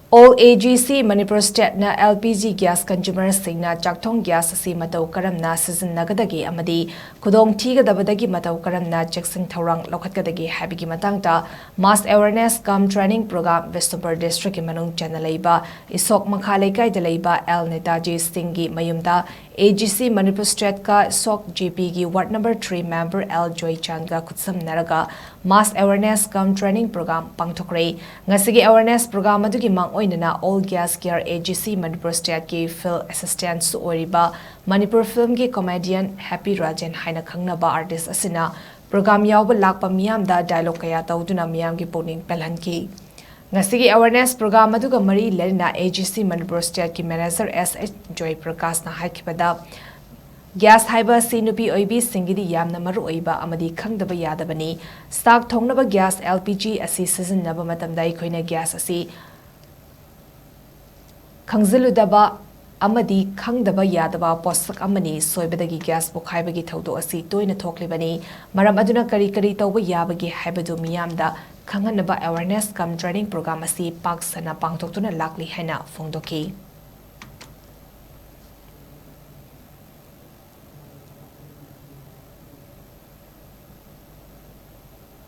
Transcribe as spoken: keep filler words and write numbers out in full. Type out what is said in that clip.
All A G C Manipur State ꯅ L P G gas consumer ꯁꯤꯡꯅ ꯆꯥꯛꯊꯣꯡ gas ꯑꯁꯤ ꯃꯇꯧ ꯀꯔꯝꯅ ꯁꯤꯖꯤꯟꯅꯒꯗꯒꯦ ꯑꯃꯗꯤ ꯈꯨꯗꯣꯡ ꯊꯤꯒꯗꯕꯗꯒꯤ ꯃꯇꯧ ꯀꯔꯝꯅ ꯆꯦꯛꯁꯤꯟ ꯊꯧꯔꯥꯡ ꯂꯧꯈꯠꯀꯗꯒꯦ ꯍꯥꯏꯕꯒꯤ ꯃꯇꯥꯡꯗ mass awareness cum training program Bishnupur district ꯀꯤ ꯃꯅꯨꯡ ꯆꯟꯅ ꯂꯩꯕ ꯏꯁꯣꯛ ꯃꯈꯥ ꯂꯩꯀꯥꯏꯗ ꯂꯩꯕ ꯑꯦꯜ ꯅꯦꯇꯥꯖꯤ ꯁꯤꯡꯒꯤ ꯃꯌꯨꯝꯗ A G C Manipur State ꯀ ꯏꯁꯣꯛ G P ꯒꯤ ward number three member L ꯖꯣꯏꯆꯥꯟꯒ ꯈꯨꯠꯁꯝꯅꯔꯒ mass awareness cum training program ꯄꯥꯡꯊꯣꯛꯈ꯭ꯔꯦ꯫ ꯉꯁꯤꯒꯤ awareness program ꯑꯗꯨꯒꯤ ꯃꯥꯡ ꯑꯣꯏꯅꯅ All Gas Gear A G C Manipur State ꯀꯤ field assistant ꯁꯨ ꯑꯣꯏꯔꯤꯕ ꯃꯅꯤꯄꯨꯔ film ꯒꯤ comedian Happy Rajen ꯍꯥꯏꯅ ꯈꯪꯅꯕ artist ꯑꯁꯤꯅ program ꯌꯥꯎꯕ ꯂꯥꯛꯄ ꯃꯤꯌꯥꯝꯗ dialogue ꯀꯌꯥ ꯇꯧꯗꯨꯅ ꯃꯤꯌꯥꯝꯒꯤ ꯄꯨꯛꯅꯤꯡ ꯄꯦꯜꯍꯟꯈꯤ꯫ ꯉꯁꯤꯒꯤ awareness program ꯑꯗꯨꯒ ꯃꯔꯤ ꯂꯩꯅꯅ A G C Manipur State ꯀꯤ manager S H ꯖꯣꯏ ꯄ꯭ꯔꯀꯥꯁꯅ ꯍꯥꯏꯈꯤꯕꯗ, gas ꯍꯥꯏꯕ ꯑꯁꯤ ꯅꯨꯄꯤ ꯑꯣꯏꯕꯤꯁꯤꯡꯒꯤꯗꯤ ꯌꯥꯝꯅ ꯃꯔꯨ ꯑꯣꯏꯕ ꯑꯃꯗꯤ ꯈꯪꯗꯕ ꯌꯥꯗꯕꯅꯤ꯫ ꯆꯥꯛ ꯊꯣꯡꯅꯕ gas L P G ꯑꯁꯤ ꯁꯤꯖꯤꯟꯅꯕ ꯃꯇꯝꯗ ꯑꯩꯈꯣꯏꯅ gas ꯑꯁꯤ ꯈꯪꯖꯤꯜꯂꯨꯗꯕ ꯑꯃꯗꯤ ꯈꯪꯗꯕ ꯌꯥꯗꯕ ꯄꯣꯠꯁꯛ ꯑꯃꯅꯤ꯫ ꯁꯣꯏꯕꯗꯒꯤ gas ꯄꯣꯈꯥꯏꯕꯒꯤ ꯊꯧꯗꯣꯛ ꯑꯁꯤ ꯇꯣꯏꯅ ꯊꯣꯛꯂꯤꯕꯅꯤ꯫ ꯃꯔꯝ ꯑꯗꯨꯅ ꯀꯔꯤ ꯀꯔꯤ ꯇꯧꯕ ꯌꯥꯕꯒꯦ ꯍꯥꯏꯕꯗꯨ ꯃꯤꯌꯥꯝꯗ ꯈꯪꯍꯟꯅꯕ awareness cum training program ꯑꯁꯤ ꯄꯥꯛ ꯁꯟꯅ ꯄꯥꯡꯊꯣꯛꯇꯨꯅ ꯂꯥꯛꯂꯤ ꯍꯥꯏꯅ ꯐꯣꯡꯗꯣꯛꯈꯤ꯫